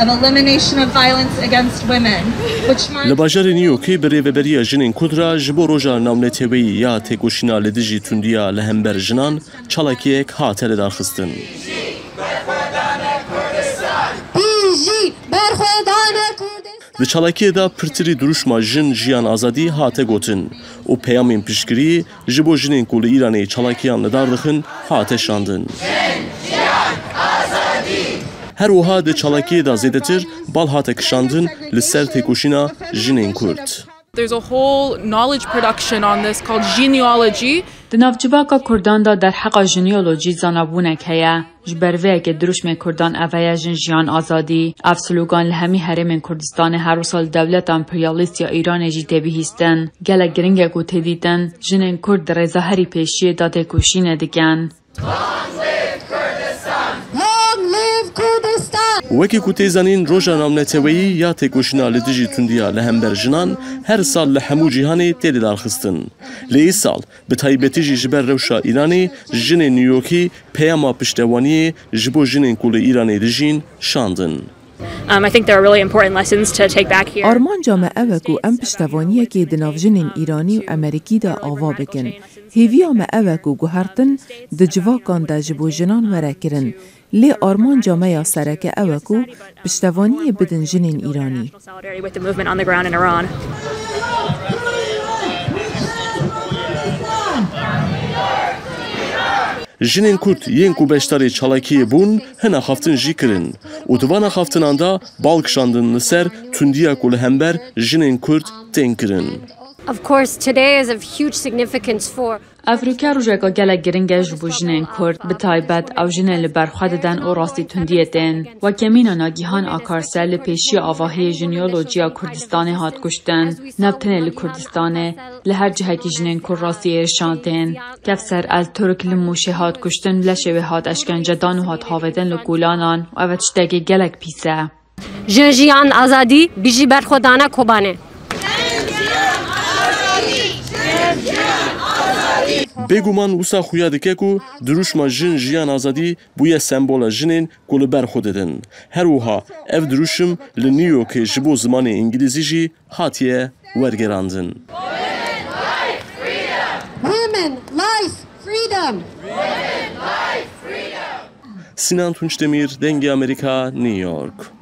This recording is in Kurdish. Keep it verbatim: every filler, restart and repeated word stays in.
of elimination of violence against women, which marks Li bajarê New Yorkê bi rêveberiya jinên Kurd re ji bo Roja Navneteweyî ya têkoşîna li dijî tundiya li hember jinan çalakiyek hate lidarxistin. Dijî berxwedana Kurdistan. Di çalakiyê de pirtirî dirûşma Jin, Jiyan, Azadî hate gotin û peyamên piştgiriyê ji bo jinên ku li Îranê çalakiyan li dar dixin hate şandin. Her wiha di çalakiyê de zêdetir bal hate kişandin li ser têkoşîna jinên Kurd. There's a whole knowledge production on this called Genealogy. Di navcivaka Kurdan de derheqa jineolojî zanabûnek heye. Ji ber vê yekê dirûşmê Kurdan ev heye, Jin, Jiyan, Azadî. Ev slogan li hemî herêmên Kurdistanê her wisa li dewleta emperyalîst ya Îranê jî tê bihîstin. Gelek giring e ku tê dîtin, jinên Kurd di rêza herî pêşiyê de têkoşînê dikin. Long live Kurdistan! Wekî ku tê zanîn, Roja Navneteweyî ya têkoşîna li dijî tundiya li hember jinan her sal li hemû cîhanê tê lidarxistin. Lê îsal, bi taybetî jî ji ber rewşa Îranê, jinên New Yorkî peyama piştevaniyê ji bo jinên ku li Îranê dijîn şandin. Um, I think there are really important lessons to take back here. Armanca me ew e ku em piştevaniyekê di nav jinên Îranî û Emerîkî de ava bikin. Hêviya me ew e ku guhertin di civakan de ji bo jinan were kirin. Lê armanca me ya sereke ew e ku piştevaniyê bidin jinên Îranî. Solidarity with the movement on the ground in Iran. Jinên Kurd yên ku beşdarê çalakiyê bûn, hin axaftin jî kirin û di van axaftinan de bal kişandin li ser tundiya ku li hember jinên Kurd tên kirin. Of course, today is of huge significance for Ev rûke rojeka gelek giring e ji bo jinên Kurd, bi taybet ew jinên li ber xwe didin û rastî tundiyê tên. Weke mîna Nagîhan Akarse li pêşiya avahiyê jineolojiya Kurdistanê hat kuştin. Ne tenê li Kurdistanê, li her cihekî jinên Kurd rastî êrişan tên. Kevser Elturk li Mûşê hat kuştin, leşê wê hat eşkencedan û hat havêtin li kolanan û ev tiştekî gelek pîs e. Jin, Jiyan, Azadî, bijî berxwedana Kobanê. Bêguman wisa xuya dike ku dirûşma Jin, Jiyan, Azadî bûye sembola jinên ku li ber xwe didin. Her wiha ev dirûşim li New Yorkê ji bo zimanê îngilîzî jî hatiye wergerandin. Women, life, freedom! Sinan Tunçdemir, Dengê Amerîka, New York.